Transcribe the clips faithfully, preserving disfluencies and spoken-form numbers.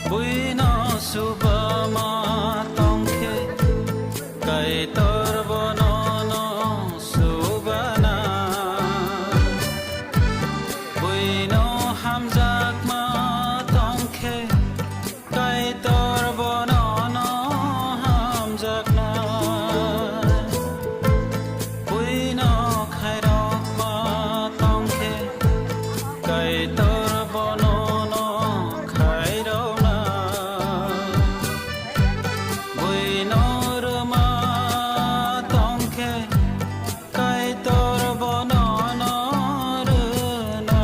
Buino subama tongkhe, Kaitor bono no subana. Buino hamjakma tongkhe, Kaitor bono no hamjakna. Buino khairokma tongkhe, Kaitor bono no khairokna. Buino rwma tongkhe, Kaitor bono no rwna.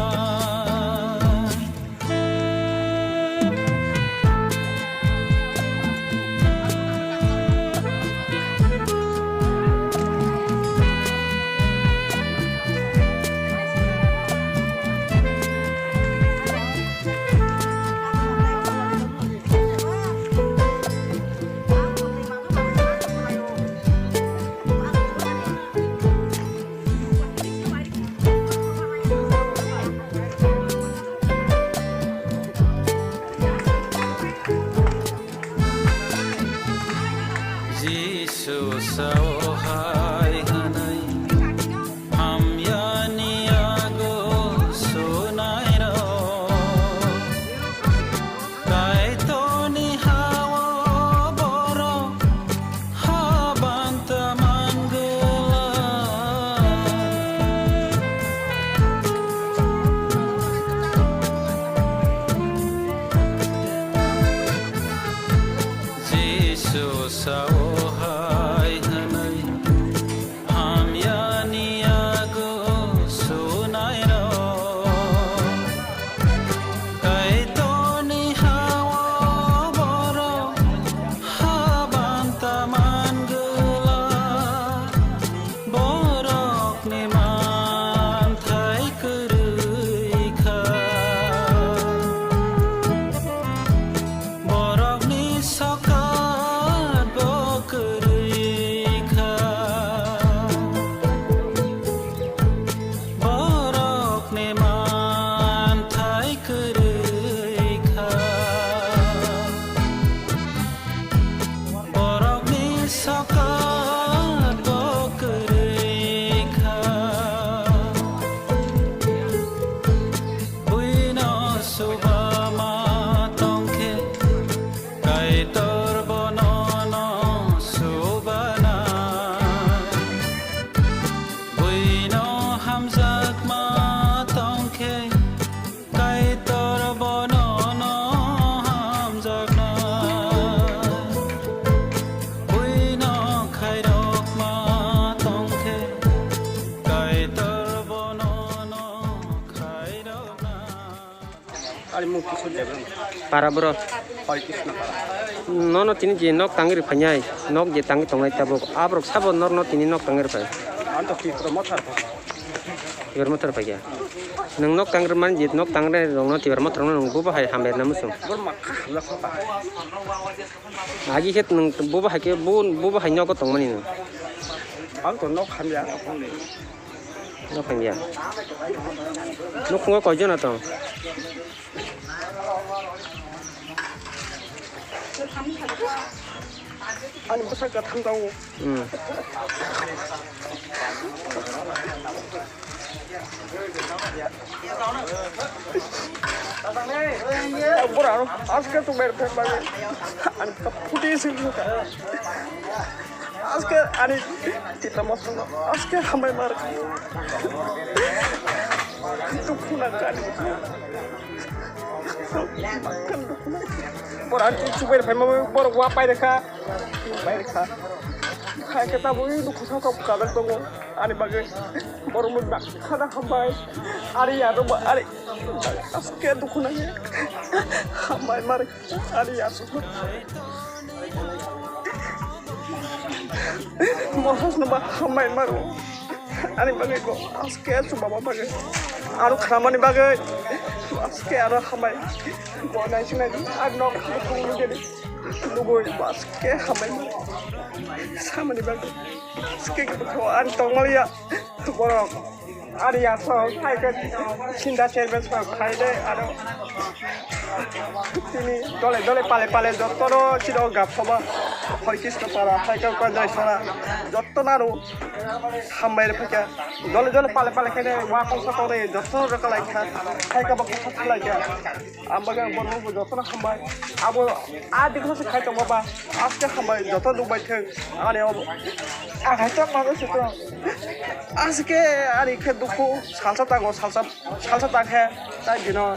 Jisu sao hai hwnwi, hamyani yago sunairok. Kaitorni ha-o borok habanta mangwlak. Jisu sao hai hwnwi, hamyani yago sunairok. Kaitorni ha-o borok habanta mangwlak. Borokni manthai kwrwi kha. Borokni sokat bo kwrwi kha. Borokni manthai kwrwi kha. Borokni sokat bo kwrwi kha. Buino subama tongkhe, Kaitor bono no subana. Buino hamjakma tongkhe, Kaitor bono no hamjakna. Buino khairokma tongkhe, Kaitor bono no khairokna. Ani mung Kishore Debbarma. Para bro. Hoi Krishna para. Nono tini je nok tangwi rwphainai, nok je tangwi tongnai tabuk, aborok sabo norno tini nok tangwi rwphai? Ang to Tipra Motha rwphai. Tipra Motha rwphai khe. Nwng nok tangwi rwmani je nok tangwi rwngno Tipra Motha rwngno nwng bubo hai hambai rwna muchung? Bor makha hamya kho ta. Agi khe nwng bubo hai khe bu-, bubo hai nogo tongmani nwng? Ang to nok hamya. Nok hamya. Nukhungo koijon tong? Ani bwsa kwthang tongo. Hmm. Bora, aske tu mer pek bagi. Ani phuti sing suka. Aske ani tita masuk. Aske hambai mar. Tu khuna kani. Bora, ani chubai phai ma bora wa pai rekha. Pai rekha. Khai ke ta bui dukhu sa ka kadal tongo. Ani bagwi borok mung khana hambai. Ari ya do ari. Aske dukhu nang. Hambai mar. Ari ya su. Hosno ba hambai maro. Ani bagwi bo aske chubama bagwi. Aro khamani bagwi aske aro hambai. Bo naising naising ar nok khum gedi. Lugui bo aske hambai maro. Samani bagwi. Aske kebo ani tongmaliya. Borok. Ari ya so, phaikhe sinda chairman sir phaide, aro tini dole dole pale pale jotono siro gap soba, Hoi Krishna para, phaikhe Kondrai sora, jotono aro hambai rw phaikha. Dole dole pale pale khe wa kongsa tongnai jotono rwkha laikha, phaikhe bo kongsa thang laikha. Ang bagwi ang borokno bo jotono hambai. Abo a dikno se khai tongma ba, aske hambai joto nukbai thung. Ani obo. Ang hai tongma se tong. Aske ani khe dukhu salsa tango, salsa, salsa tang khe tai bino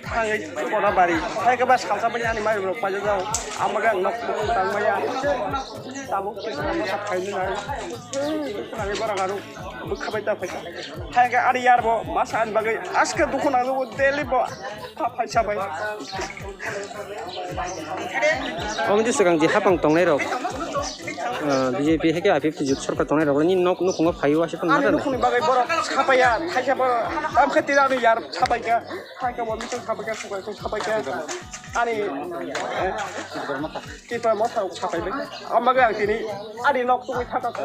thangwi kono bari. Hai khe ba salsa bai ani mai rok paijak jao. Ang bagwi ang nok tang maya. Tabuk kisa mo sa khai ni nai. Khwnani borok aro bwkha bai ta phaikha. Hai khe ani yar bo masa ani bagwi aske dukhu nangjago daily bo. Phaisa bai. Omo twi swkang je hapang tongnai rok, ah, B J P hai khe I P F T jut sarkar tongnai rok ni nok nukhungo phaiwi aswk phano Ani mata no. Nukhungni bagwi borok sapaiya, thaisa borok tam khe tira ani yar sapaikha, thaisa bo michang sapaikha, sapaikha, sapaikha. Ani, eh, Tipra motha rok sapai bai. Ang bagwi ang tini ani nok tungwi thaka kha.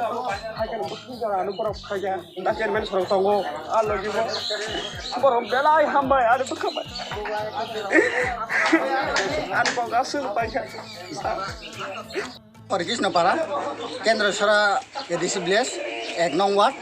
Hai khe bo thung jora ano borok khaikha. Da chairman sorok tongo. A logi bo. Borok belai hambai ani bwkha bai. Ani bo gasung paikha. Hare Krishna para, Kendra Sora A D C village, ek nong ward.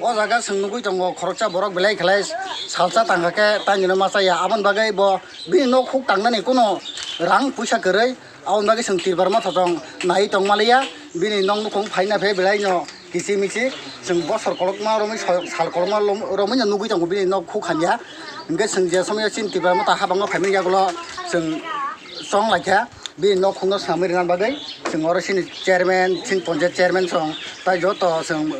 O jaga chwng nugui tongo khoroksa borok belai khlai salsa tangkha khe taini no ma chaya. Aboni bagwi bo bini nok huk tangnani kuno rang puisa kwrwi. Aboni bagwi chwng Tipra motha tong nai tongmaliya, bini nok nukhung phaina phe belai no kichi michi chwng bosor kolokma romwi so-, sal kolokma lom-, romwi no nugui tongo bini nok huk hamya. Hwnkhe chwng je somoi chini Tipra motha habango phaimani yagulo chwng chong laikha bini nok hukno swnamwi rwna bagwi chwng oro chini chairman, chini ponchayat chairman song tai joto chwng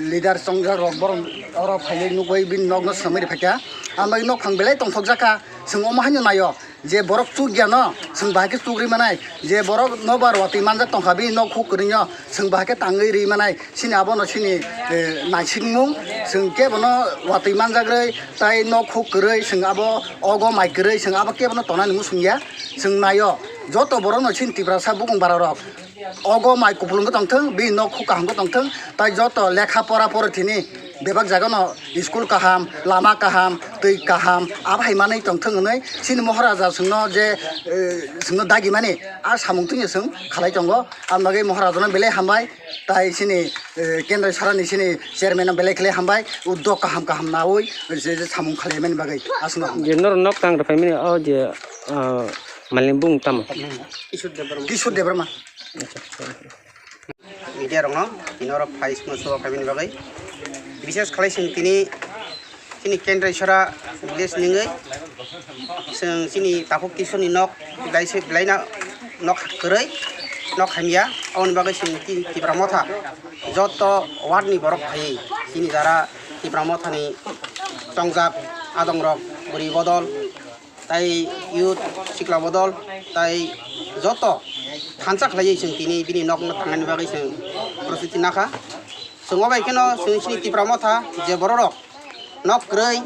leader chongjak rok borok oro phaiwi nugui bini nokno swnamwi rwphaikha. Ang bai nok phang belai tongthokjak kha, chwng omo haino naio. Je borok chukya no, chwng bahai khe chukri manai. Je borok no ba watwi manjak tongkha, bini nok huk kwrwi no, chwng bahai khe tangwi rwi manai. Chini abono chini, eh, naisingmung, chwng kebono watwi manjakrwi, tai nok huk kwrwi, chwng abo ogo mai kwrwi, chwng abo kebono tonani muchung ya. Chwng naio, joto borokno chini Tiprasa bukung bararok. Ogo mai kupulung khe tongthwng, bini nok huk kaham khe tongthwng, tai joto lekha pora pori thini bebak jaga no school kaham, lama kaham, twi kaham, abo hai manwi tongthwng hwnwi chini Moharaja chwngno je, eh, chwngno dagimani a samung tungya chwng khalai tongo. Ang bagwi Moharaja no belai hambai, tai chini, eh, Kendra Sora ni chini chairman no belai khlai hambai, uddog kaham kaham nawi je, je samung khlaimani bagwi aswkno hambai. Je norok nok tang rwphaimani o je, ah, Malni bung tamo? Kishore Debbarma. Kishore Debbarma. Media rokno tini oro phai simo subo phaimani bagwi. Bishes khlai chwng tini chini Kendra Sora village ningwi chwng chini takhuk Kishore ni nok belai se, belai na nok kwrwi, nok hamya. Aboni bagwi chwng tini Tipra motha joto ward ni borok phaiwi chini jara Tipra motha ni chongjak adong rok bwrwi bodol tai youth sikla bodol tai joto thansa khlaiwi chwng tini bini nokno tangnani bagwi chwng prostuti nakha. Chwng obai kheno chwng chini Tipra motha je bororok nok kwrwi,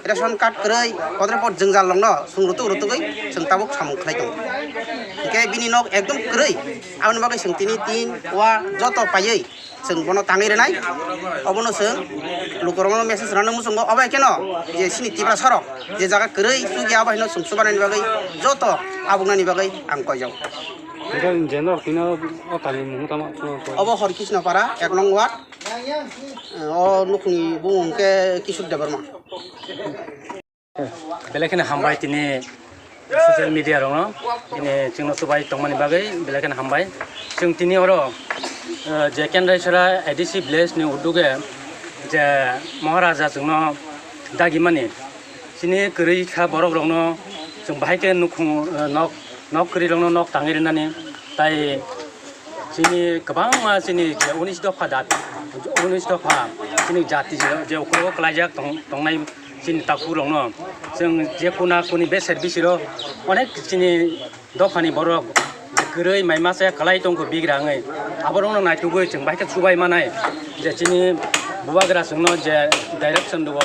ration card kwrwi, kotor pot jwngjal rokno chwng rutuk rutugwi chwng tabuk samung khlai tongo. Hwnkhe bini nok ekdom kwrwi, aboni bagwi chwng tini tin wa joto paiwi chwng bono tangwi rwnai. Obono chwng lukurokno message rwna muchungo, obo hai kheno je chini Tiprasa rok je jaga kwrwi chukya, abo haino chwng chubanani bagwi joto abuknani bagwi ang koijago. Hwnkhe je norok tino o tamni mung tamo? Obo Hare Krishna Para, ek nong ward. O nukhungni bumung hwnkhe Kishore Debbarma. Belai kheno hambai tini social media rokno, tini chwngno chubai tongmani bagwi belai kheno hambai. Chwng tini oro, eh, je Kendra Sora A D C village ni uduge je Maharaja chwngno dagimani, chini kwrwi kha borok rokno chwng bahai khe nukhung, eh, nok, nok kwrwi rokno nok tangwi rwnani, tai chini kwbangma chini je unis dopha dat, unis dopha chini jati je, je ukologo klaijak tong-, tongnai chini takhuk rokno chwng je kuna kuni beser bisiro onek chini dophani borok je kwrwi mai masa khlai tongkho bigra wngwi. Aborokno naitugwi chwng bai khe chubai manai je chini bubagra chwngno je direction rwo,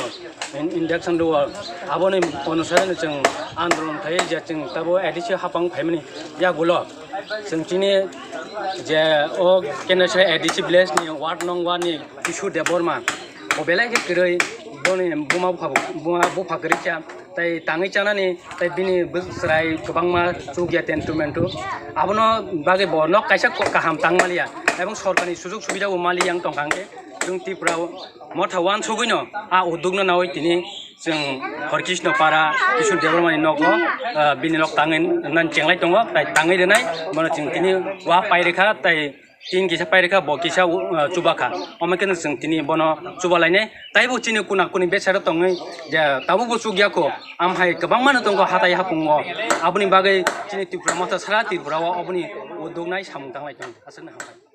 in-, injection rwo. Aboni onusareno chwng andolon khlaiwi je chwng tabo A D C hapang phaimani yagulo chwng chini je o Kendra A D C village ni ward nong one ni Kisu Debbarma bo belai khe kwrwi boni buma bupha, buma bupha kwrwi kha. Tai tangwi chanani, tai bini bwswrai kwbangma chukya tentu mentu. Abono bagwi bo nok kaisa ko-, kaham tang maliya, ebong sorkarni sujug subida bo maliya wng tongkha hwnkhe chwng Tripura o motha uansugwino a udukno nawi tini chwng Horkisno Para Kisu Debbarmani nogo, ah, bini nok tangwi nani chenglai tongo, tai tangwi rwnai bono chwng tini wa pairikha, tai tin kisa pairikha, bo kisa, uh, chubakha. Omo kheno chwng tini bono chubalainai. Taibo chini kuna kuni becharo tongwi je tabukbo chukya kho. Amhai kwbangmano tongo hatai hapungo. Aboni bagwi chini Tripura motha sara Tripura o oboni uduknai samung tanglai tongo. Aswkno hambai.